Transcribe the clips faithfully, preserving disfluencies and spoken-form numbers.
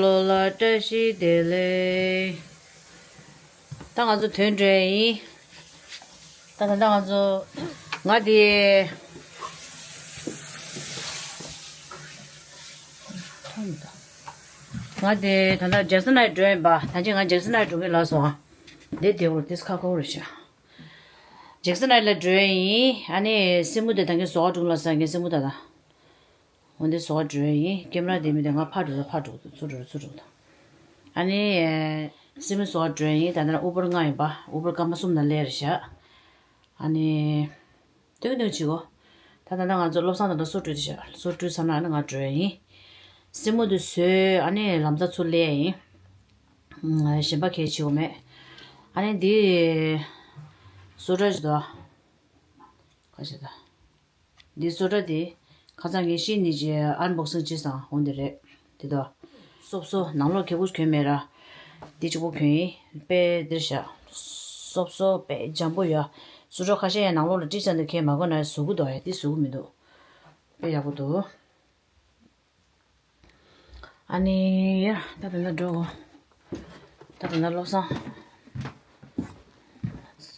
ལོ་ལ་བཀྲ་ཤིས་བདེ་ལེགས། ད་ང་ཚོ་ཐོན་འགྲོ་ཡིན། ད་ད་ད་ང་ཚོ། ང་དེ། ང་དེ་ད་ད་ཇེག་སན་ལ་འགྲོ་ཡིན་པ། ད་ཅི་ང་ཇེག་སན་ལ་འགྲོ་གི་ལ་སོང་ཨ། དེ་དེ་འོར་དེ་ཁ་ཁོ་རེ་ཤ། ཇེག་སན་ལ་འགྲོ་ཡིན། ཨ་ནི་སེ་མུ་དེ་ད་གིན་བཟོ་ག་འགྲོ་ལ་ས་གིན་སེ་མུ་ད་ད། འོན་ཏེ་བཟོ་བ་འགྲོ་ཡིན། ཀེམ་ར་དེ་མི་དེ་ང་ཕར་འགྲོ་ད་ཕར་འགྲོ་ད་ཚུར་འགྲོ་ད་ཚུར་འགྲོ་ད། ཨ་ནི། སེ་མི་བཟོ་བ་འགྲོ་ཡིན། ད་ནི་ཨུ་བར་ལྔ་ཡིན་པ། ཨུ་བར་སྐར་མ་གསུམ་ན་སླེབས་རེད་ཤག་ཨ་ནི། ཐུག་ཐུག་བྱེད་གོ། ད་ད་ད་ང་ཚོ་བློ་བཟང་ད་ད་སོ་བཀྲུས་ཤག་སོ་བཀྲུས་ཚར་ན་ཨ་ནི་ང་འགྲོ་ཡིན། སེ་མོ་དེ་བཟོས་ཨ་ནི་ལམ་ཚ་ཚུར་སླེབས་ཡིན། གཞན་པ་གས་བྱེད་གོ་མེད། ཨ་ནི་འདི། བཟོ་གྲྭ་ཞིག་ད། ག་ཞིག་ད། འདི་བཟོ་གྲྭ་དེ། ཁ་སང་ངས་ཤེས་ནི་ཅི་ཨན་བོག་སིང་བྱས་སང་འོང་དེ་རེད། དེ་དོ། སོབ་སོ་ནང་ལོགས་ཁེ་པོ་གྱོན་མེད་ར། འདི་གཅིག་པོ་གྱོན་ཡིན། དཔེ་འདིར་བཞག་སོབ་སོ་དཔེ་འཇམ་པོ་ཡོད། བཟོ་གྲྭ་ཁ་ཤས་ཡང་ནང་ལོགས་ལ་ཏྲི་ཙམ་དུ་ཁེ་མ་གོ་ན་བཟོ་གི་འདུག་ཡ་འདི་བཟོ་གི་མི་འདུག་དཔེ་ཡག་པོ་འདུག་ཨ་ནི་ཡ། ད་དེ་འདྲ་འགྲོ་གོ། ད་དེ་འདྲ་བློ་བཟང་།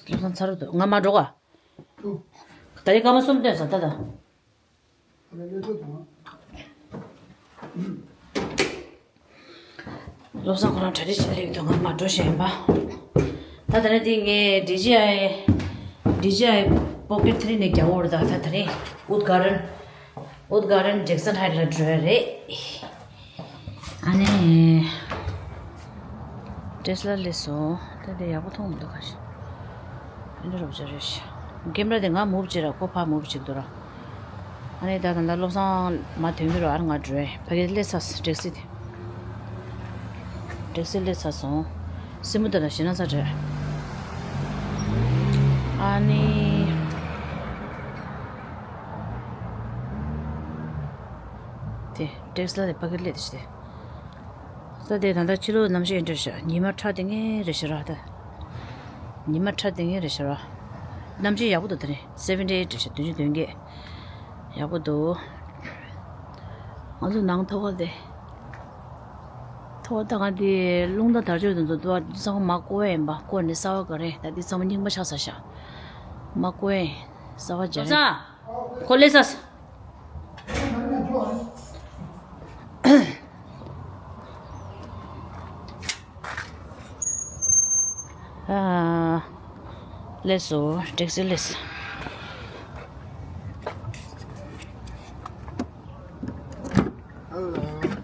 བློ་བཟང་ཚར་འདུག་ང་མ་འགྲོ་ག་ད་རེས་སྐར་མ་གསུམ་བཏོན་ས་ད་ད། བློ་བཟང་ཁོ་རང་གྲ་སྒྲིག་བྱེད་ལེགས་འདུག་ང་མ་འགྲོ་ཞེས་ཡིན་པ། ད་ད་རེས་དེ་ངས་ཌི་ཇེ་ཨའི། ཌི་ཇེ་ཨའི་པོ་ཀེཊ་ཐི་རི་ནས་རྒྱག་འོར་ད་ད་ད་རེས་ཨུད་གྷ་རན། ཨུད་གྷ་རན་ཇེག་སན་ཧའིཊ་ལ་འགྲོ་ཡ་རེད། ཨ་ནི། ཏེ་སི་ལ་སླེབས་སོང་། ད་དེ་ཡག་པོ་མཐོང་མི་འདུག་ག་ཞིག་ཨེ་འདྲ་རོབ་ཅག་རེད་ཤག་ཀེམ་ར་དེ་ང་མུབ་བྱེད་ར་ཁོ་ཕར་མུབ་བྱེད་འདུག་ར། ཨ་ནི་ད་ད་ད་བློ་བཟང་མ་ཐོན་གི་རོ་ཨར་ང་འགྲོ་ཡ་ཕ་གི་སླེབས་ཚར་ཊེག་སི་དེ། ཊེག་སི་སླེབས་ཚར་སོང་། སེ་མོ་ད་ད་ཞེ་ན་ཚ་རེད། ཨ་ནི། དེ་ཊེག་སི་ལ་དེ་ཕ་གི་སླེབས་དེ་ཤི་དེ། ས་དེ་ད་ལྟ་ཕྱི་ལོགས་གནམ་གཤིས་ཨེ་འདྲ་ཤག་ཉི་མ་ཁྲ་དེ་ངའི་རེད་ཤག་ར་ད། ཉི་མ་ཁྲ་དེ་ངའི་རེད་ཤག་ར། གནམ་གཤིས་ཡག་པོ་འདུག་དེ་རིང་སེ་བེན་ཊི་ཨེཊ་རེད་ཤག་བདུན་ཅུ་དོན་བརྒྱད། ཡག་པོ་འདུག་ང་ཚོ་ནང་ཐོག་ཁ་དེ། ཐོག་ད་ང་དེ་རླུང་རྟ་དར་ལྕོག་དེ་ཚོ་འདུག་ཨ་འདི་ཚང་མ་མ་བསྐོར་ཡིན་པ་བསྐོར་ནས་གསར་པ་ག་རེ་ད་འདི་ཚང་མ་རྙིང་པ་ཆགས་ཚར་ཤག་མ་བསྐོར་ཡིན་གསར་པ་སྦྱར་ཡིན། ཁོ་སླེབས་ས། ཨ། སླེབས་སོ། ཊེག་སི་སླེབས་སོ། Hello.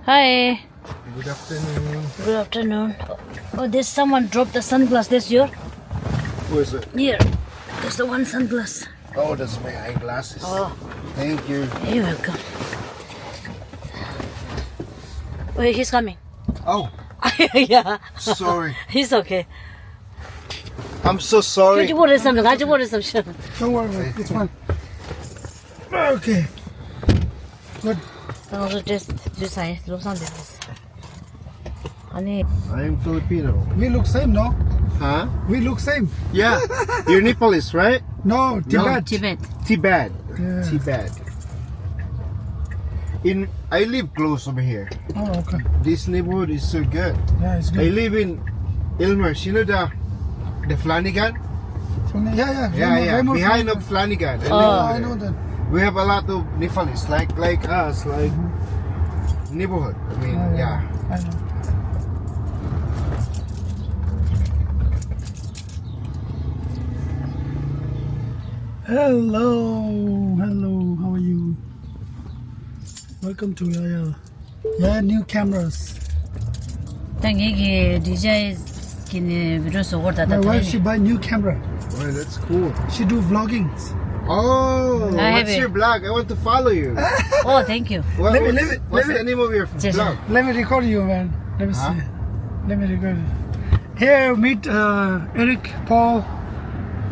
Hi. Good afternoon. Good afternoon. Oh, there's someone dropped the sunglass. This your? Who is it? Here. There's the one sunglass. Oh, that's my eyeglasses. Oh. Thank you. You're welcome. Oh, he's coming. Oh. Yeah. Sorry. He's okay. I'm so sorry. Don't worry, something. Don't worry, it's fine. Okay. Good. ང་ཚོ་ཌེ་རེས་འཛུལ་ཚར་ཡིན། བློ་བཟང་འདི་རེད། ཨ་ནི། I am Filipino. We look same, no? Huh? We look same. Yeah. You're Nepalese, right? No, no. Tibet. Tibet. Tibet. Yeah. Tibet. In I live close over here. Oh, okay. This neighborhood is so good. Yeah, it's good. I live in Aylmer, Shinoda. The Flanagan? Flanagan, yeah, yeah. Yeah, yeah. Behind of Flanagan. I live over there. Oh, I know that. We have a lot of Nepalese, like, like us, like, neighborhood. I mean, yeah. I know. Hello, hello, how are you? Welcome to Yaya. Yeah, new cameras. ད་ངེད་ཀྱི་ཌི་ཇེ་གི་ནས་བི་ཌི་ཡོ་བཟོ་སྐོར་ད་ད། My wife, she buy new camera. Oh, that's cool. She do vloggings. Oh, what's your blog? I want to follow you. Oh, thank you. What, let me, let me, what's the name of your blog? Let me record you, man. Let me see. Let me record you. Here, meet uh, Eric Paul.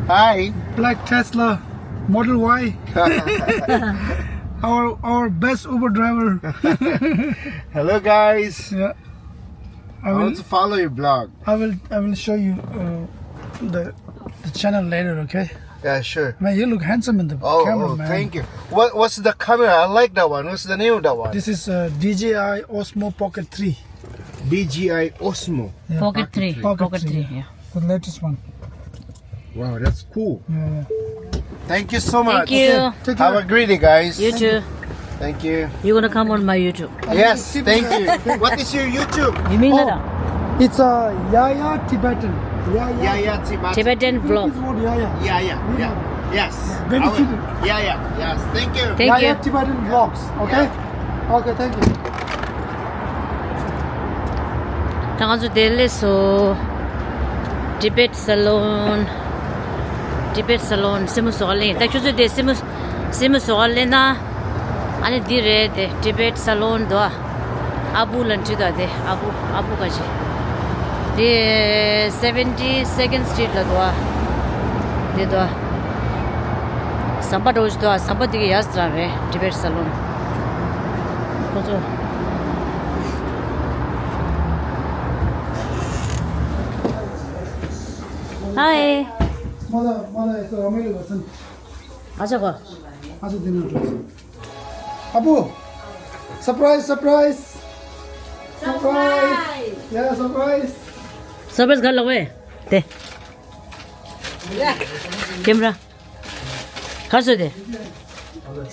Hi. Black Tesla Model Y. Our our best Uber driver. Hello, guys. Yeah. I want to follow your blog. I will I will show you uh, the the channel later, okay? Yeah, sure. Man, you look handsome in the camera, man. Oh, thank you. What what's the camera? I like that one. What's the name of that one? This is uh, D J I Osmo Pocket three. D J I Osmo. Yeah. Pocket three. Pocket Pocket three, three, yeah. The latest one. Wow, that's cool. Yeah, yeah. Thank you so much. Thank you. Okay, take care. Have a great day, guys. You too. Thank you. You're gonna come on my YouTube. Yes, thank you. What is your YouTube? You mean Oh, that? It's a Yaya Tibetan. Yaya. Yaya Tibetan. Tibetan vlog. It's what Yaya. Yeah, yeah, yeah. Yes. Very I will- city. Yeah, yeah, yes. Thank you. Thank Yaya you. Tibetan vlogs. Okay. Yeah. Okay, thank you. ད་ང་ཚོ་དེ་སླེབས་སོང་། Tibet Salon. Tibet Salon སེན་མོ་བཟོ་ག་སླེབས། ད་ཁྱོད་ཚོ་དེ་སེན་མོ་སེན་མོ་བཟོ་ག་སླེབས་ན། ཨ་ནི་འདི་རེད་དེ། Tibet Salon འདུག་ཨ། ཨ་བུ་ལ་འཁྲིད་དོ་དེ། ཨ་བུ་ཨ་བུ་ག་ཅི། དེ་seventy second street ལ་འདུག་ཨ། དེ་འདུག་ཨ། ཟམ་པ་འདྲ་བོ་ཞིག་འདུག་ཨ། ཟམ་པ་འདི་གི་ཡ་སི་ཏྲ་རེད། Tibet Salon ཁོ་ཚོ། Hi. ཨ་ཅག་གོ། ཨ་ཅག་འདི་ན་འགྲོ་སོང་། ཨ་བུ། Surprise, surprise. Surprise. Yeah, surprise. Surprise ག་ལ་བས། དེ། ཀེམ་ར། གར་སོ་དེ།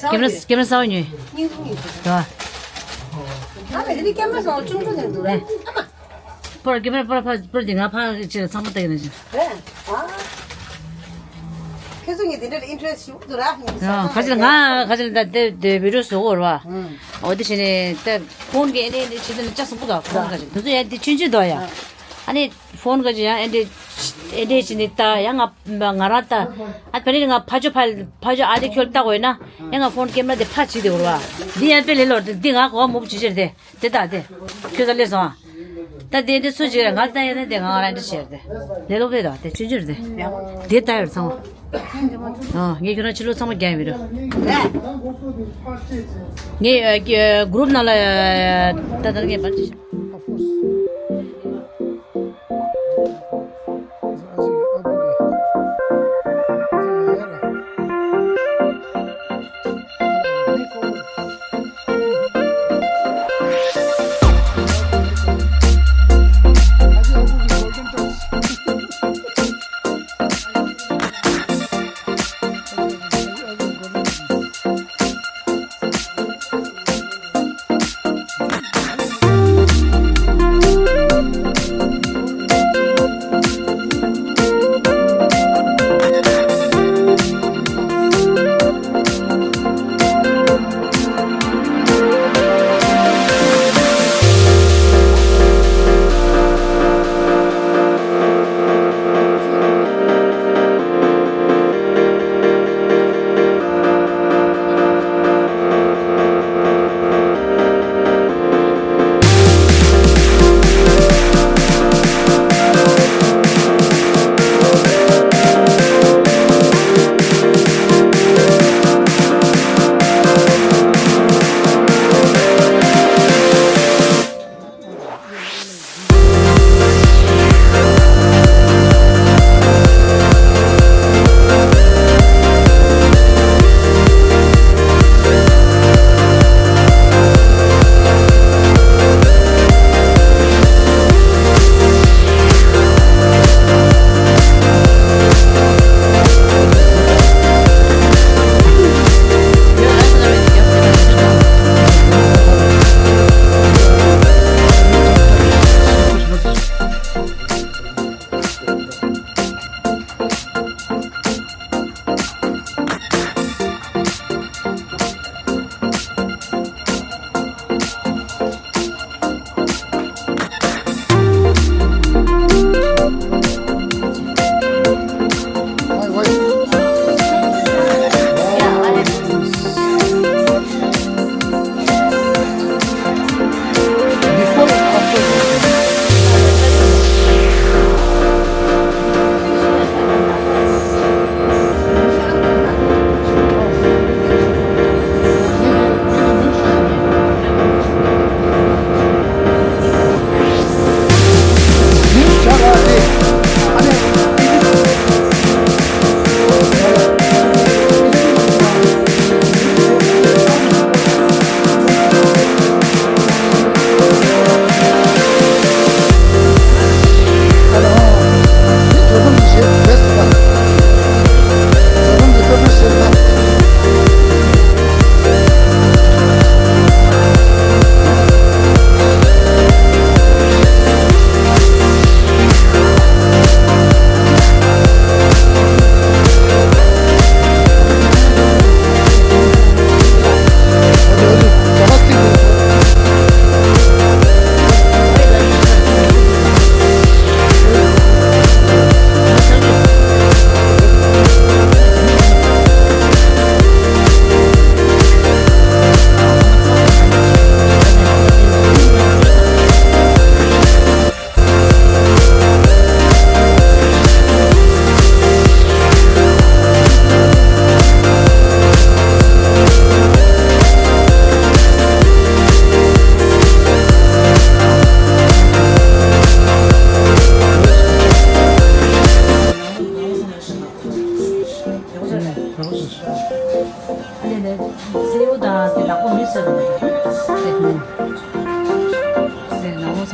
ཀེམ་ར་ཀེམ་ར་གསར་པ་ཉོས། སྙིང་རྗེ་མོ་ཡིན། དོ། ཨ་མེ་དེ་ནི་ཀེམ་ར་སོང་ཅུང་ཅུང་ནས་འདུག་རེད། ཨ་མ། པར་ཀེམ་ར་པར་པར་པར་དེ་ང་ཕ་ཅེ་ཚང་མ་ལྟ་གི་ན་ཅེ། རེད། ཨ། ཁྱེད་ཚོ་ངས་དེ་འདྲར་ཨིན་ཊི་རེ་སི་ཊི་ཞུགས་འདུག་ར། ཡང་ཁ་ཅིག་ང་ཁ་ཅིག་ད་དེ་དེ་བི་ཌི་ཡོ་བཟོ་གོ་ར་བ། འོ་དེ་བྱས་ནས་ད་ཕོན་གི་ཨེ་འདྲ་ཨེ་འདྲ་བྱེད་དུས་ནི་ལྕགས་སུ་པོ་དང་ཕོན་ཁ་ཅིག་དེ་ཚོ་ཡང་དེ་ཆུན་ཆུན་དོ་ཡ། ཨ་ནི་ཕོན་ཁ་ཅིག་ཡང་ཨེ་འདྲ་ཨེ་འདྲ་བྱས་ནས་ད་ཡང་ང་ང་རང་ད་ཨ་ཕ་ནི་ང་ཕ་ཇོ་ཕ་ཕ་ཇོ་ཨ་དེ་ཁྱོད་ལྟ་དགོས་ན་ཡང་ང་ཕོན་ཀེམ་ར་དེ་ཕ་བྱེད་དེ་གོ་ར་བ། འདི་ཡང་དཔེ་ལས་ལོ་འདི་ང་གོ་བ་མོ་བྱེད་ཕྱིར་དེ། དེ་ལྟ་དེ། ཁྱོད་ཚ་ལས་སོང་ཨ། ད་དེ་འདྲ་སུ་ཅིག་རེད། ང་ལ་ལྟ་ཡ་ན་དེ་ང་རང་འདྲ་བྱས་རེད་དེ། ལས་སློབ་དཔེ་དང་དེ་ཆུང་ཆུང་རེད་དེ། དེ་ལྟ་ཡོད་ཚང་མ། ཨ་ངས་ཁྱོད་རང་ཕྱི་ལོགས་ཚང་མ་རྒྱག་ཡིན་པས་རེད། ངས་ཨ་ཀི་གུ་རུབ་ནང་ལ་ད་ད་ངས་པར་ཅིག་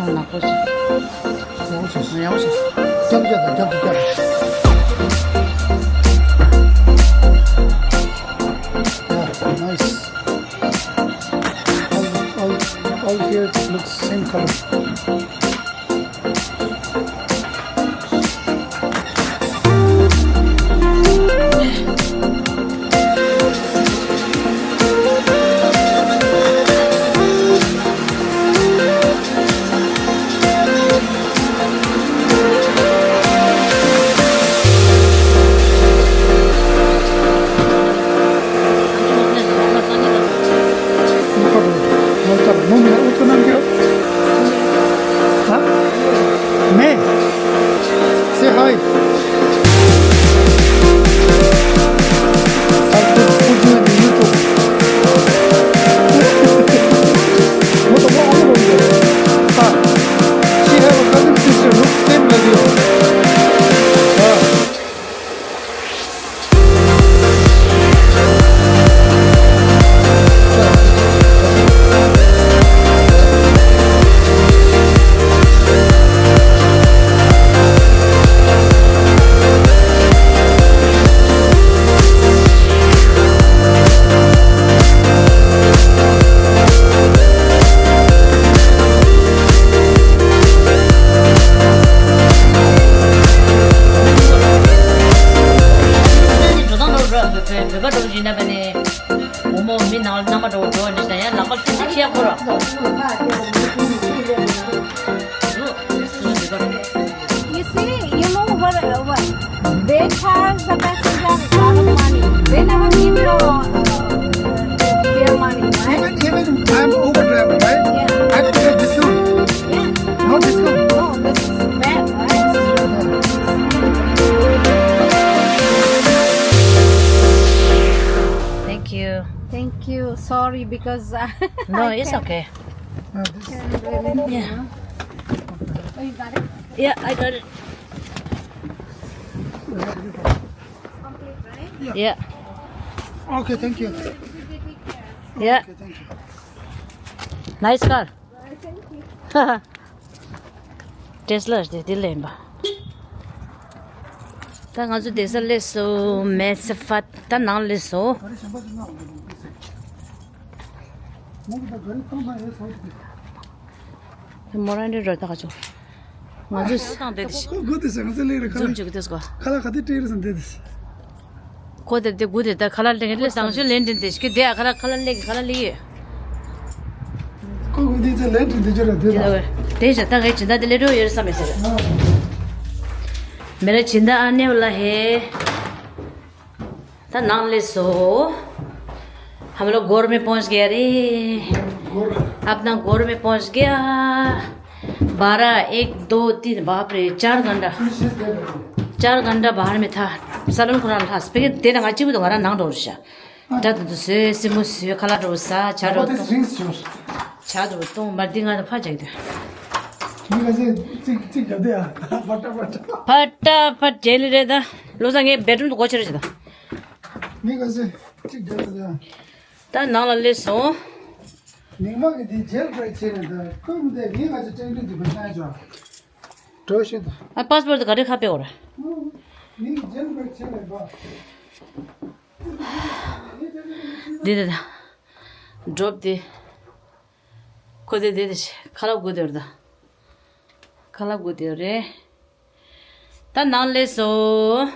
ནག་པོ་ཞིག་ཡག་པོ་བྱས། ཡག་པོ་བྱས། རྒྱབ་རྒྱབ་དང་རྒྱབ་ཏུ་རྒྱབ། Yeah, nice. All, all, all here looks same color. Say hi. I'll put, put you in the YouTube. What the, what, what, what, what? Ah, she have a cousin sister, looks same like you. Ah. འགྲོ་སྟངས་འགྲོ་ར་བོད་པ་འགྲོ་བཞིན་ན་བ་ནི། བུ་མོ་མི་ནང་ལ་མནའ་མ་འགྲོ་འགྲོ་ནི་ཞིག་དང་ཡང་ལག་པ་ལྷུང་ཅིག་ཁྱེར་ཁོ་ར། You see, you know what, uh, what? They charge the passenger a lot of money. They never give you, uh, their money, right? Even, even I'm Uber driver, right? Yeah. I don't get discount. Yeah. No discount. No, this is bad, right? Thank you. Thank you. Sorry, because I No, I it's can't, okay. Uh, this can't really, Yeah. Oh, you got it? Yeah, I got it. Complete, right? Yeah. Okay, thank you. Yeah. Okay, thank you. Nice car. Thank you. Tesla དེ་དེ་ལེན་པ། ད་ང་ཚོ་བསྡད་ས་སླེབས་སོང་། མེ་སི་ཧྥ། ད་ནང་སླེབས་སོང་། མོ་རང་རེ་རོ་ད་ག་ཆོ། ང་ཚོས་བཏང་བསྡད་དེ་ཤི། ཁོ་སྒུག་བསྡད་ཟེར། ང་ཚོ་སླེབས་རེད། ཁ་ལག་འཛུམ་ཅིག་བསྡད་ཟེར་གོ། ཁ་ལག་ག་དུས་སྤྲད་རེད་ཟེར་བསྡད་དེ། ཁོ་དེ་དེ་སྒུག་དེ་ད་ཁ་ལག་ལེན་གྱི་རེད། དང་ཤོས་ལེན་དྲན་དེ་ཤི་གི་དེ་ཨ་ཁ་ལག་ཁ་ལག་ལེན་གྱི་ཁ་ལག་ལེན་ཡོད། ཁོ་སྒུག་དེ་ཚོ་ལེན་དྲན་དེ་ཅི་རེད་དེ་ད། དེ་བཞག་ད་ངས་སྦྱིན་བདག་དེ་སླེབས་འགྲོ་ཡོད་རེད་བསམ་མེད་ཟེར། मेरा जिंदा आने वाला है। ད་ནང་སླེབས་སོང་། हम लोग घर में पहुंच गया रे। अपना घर में पहुंच गया। बारह, एक, दो, तीन, बाप रे, चार घंटा। चार घंटा बाहर में था। सलून खुला था। स्पीकर तेरा गाची भी तो गाना नाम डोर शा। ད་དུ་དུ་བཟོས། སེན་མོ་བཟོས། ཁ་ལག་འགྲོ་ས། ཇ་འགྲོ་བཏུང་། ཇ་འགྲོ་བཏུང་། མར་འདི་ང་ད་ཕ་ཅག་དུ། ཕ་ཏ་ཕ་ཏ་ལི་རེད་ད། བློ་བཟང་ངས་བེད་རུམ་དུ་སྒོ་ཕྱེ་རོགས་བྱེད་ད། ད་ནང་ལ་སླེབས་སོང་། ནིང་མ་གི་འདི་ཇེལ་བྲེག་བྱས་ནས་ད་ཀུན་དེ་ངས་ང་ཚོ་ཀྲེང་ཀྲེང་གི་བེད་ན་ཅོ། འགྲོ་ཤི་ད། ཨ་པཱས་པོར་ཊི་ག་རེ་ཁ་ཕེ་འོར། ནིང་ཇེལ་བྲེག་བྱས་ནས་ད། འདི་འདི་ད། སྒྲོབ་འདི། ཁོ་འདི་འདི་འདི་ཁ་ལག་དགོས་འདོད་རེད་ད། ཁ་ལག་དགོས་འདོད་རེད། ད་ནང་སླེབས་སོང་།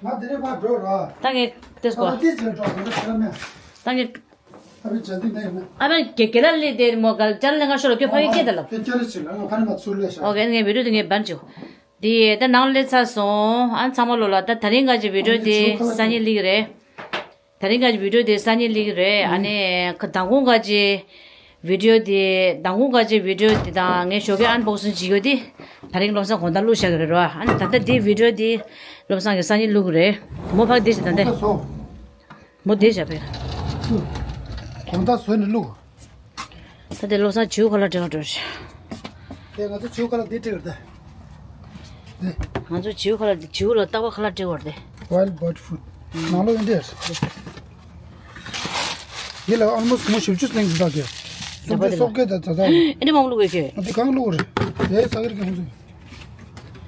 ང་འདི་ནས་ཕར་འགྲོ་ར། ད་ངས་ཏེས་གོ། ཨ་ཏེས་ཅན་འགྲོ་ང་ཚོ་ཁ་ལག་མེད། ད་ངས། ཨ་བི་ཅན་འདི་ནས་ཡིན་ན། ཨ་བན་གེ་གེ་ལ་ལི་དེ་མོ་གལ་ཅན་ལེ་ང་ཤོ་རོ་ཀྱོ་ཕ་གི་ཀེ་ད་ལ། ཀེ་ཀེ་རེ་ཆི་ལ་ང་ཕ་ནི་མ་ཚུར་ལེ་ཤ། ཨོ་ཀེ་ངས་བི་ཌིའོ་དེ་ངས་བན་ཅུ། དེ་ད་ནང་སླེབས་ཚར་སོང་། ཨ་ཚང་མ་ལོ་ལ་ད་ད་རིང་ག་ཅི་བི་ཌིའོ་དེ་སང་ཉིན་ལིག་རེད། ད་རིང་ག་ཅི་བི་ཌིའོ་དེ་སང་ཉིན་ལིག་རེད། ཨ་ནི་ཁ་མདང་དགོང་ག་ཅི་བི་ཌིའོ་དེ་མདང་དགོང་ག་ཅི་བི་ཌིའོ་དེ་དང་ངས་ཞོགས་ཀས་ཨན་བོག་སིང་བྱེད་ཡོད་དེ། ད་རིང་བློ་བཟང་དགོང་དག་བླུགས་བཞག་གི་རེད་རོ། ཨ་ནི་ད་ལྟ་དེ་བི་ཌིའོ་དེ་བློ་བཟང་གི་སང་ཉིན་བླུག་གི་རེད། མོ་ཕག་དེ་ཞིག་ད་ལྟ། མོ་དེ་བཞག་པས། དགོང་དག་བཟོས་ནས་བླུག་ད་དེ་བློ་བཟང་བྱིའུ་ཁ་ལག་སྤྲད་པར་འགྲོ་རེད། དེ་ང་ཚོ་བྱིའུ་ཁ་ལག་འདི་སྤྲད་པར་ད། ང་ཚོ་བྱིའུ་ཁ་ལག་འདི་བྱིའུ་ལ་རྟག་པར་ཁ་ལག་སྤྲད་པར་དེ། Wild bird food. ནང་ལོགས་ཡིན་དེ། ཡིད་ལ་ཨོལ་མོ་སི་མོ་བཞི་བཅུ་སྟེང་དུ་བཏགས་ཀྱི། སོག་སྐད་དང་ཛ་ཛ། ཨེ་འདྲ་མང་པོ་བླུགས་ཡོད་ཀྱི། ཨ་དེ་གང་བླུགས་རེད། དེ་ས་གར་གི་ཧུན་སུ།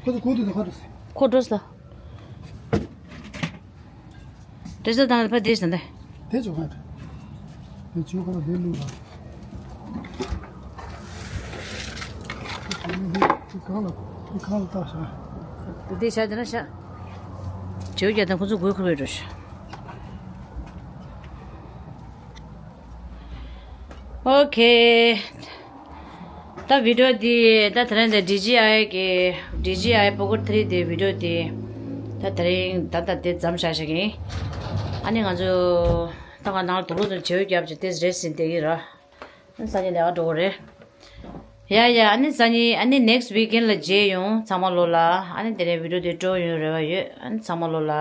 ཁོ་ཚོ་གོ་དུ་དུ་ཁ་དུ། ཁོ་འགྲོ་ས། འགྲོ་ས་དང་ཕ་དེ་ས་འདི། དེ་ཆོ་ག་རེད། དེ་ཆོ་ག་ལ་དེ་བླུགས་ར། དེ་གང་ལ་དེ་གང་ལ་བཏགས་ཤག་དེ་ཤ་དེ་ན་ཤ། ཆོ་རྒྱ་དང་ཁོ་ཚོ་དགོས་ཁུར་བའི་འགྲོ་ཤག་ཨོ་ཁེ། ད་བི་ཌི་ཡོ་འདི་ད་དེ་རིང་འདི་ཌི་ཇི་ཨའི་གི་ཌི་ཇི་ཨའི་པོ་ཀེཊ་ཐི་རི་འདི་བི་ཌི་ཡོ་འདི་ད་དེ་རིང་ད་ད་དེ་མཚམས་བཞག་བཞག་ཡིན། ཨ་ནི་ང་ཚོ་ད་ང་ནང་ལ་དུག་ལོག་ཚོ་བྱེའུ་བརྒྱབ་ཅིག་དེ་རེ་ཟིན་བསྡད་ཀྱི་ར། ཨ་ནི་སང་ཉིན་ལས་ཀ་འགྲོ་གི་རེད། ཡ་ཡ། ཨ་ནི་སང་ཉིན་ཨ་ནི་ནེག་སི་ཝིག་ཨེན་ལ་མཇལ་ཡོང་ཚང་མ་ལོ་ལ། ཨ་ནི་དེ་རིང་བི་ཌི་ཡོ་འདི་སྤྲོ་ཡོང་རེ་བ་ཡོད། ཨ་ནི་ཚང་མ་ལོ་ལ།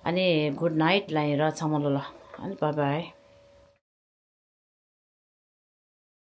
ཨ་ནི་གུཌ་ནའིཊ་ལ་ཡིན་ར་ཚང་མ་ལོ་ལ། ཨ་ནི་བཱའི་བཱའི།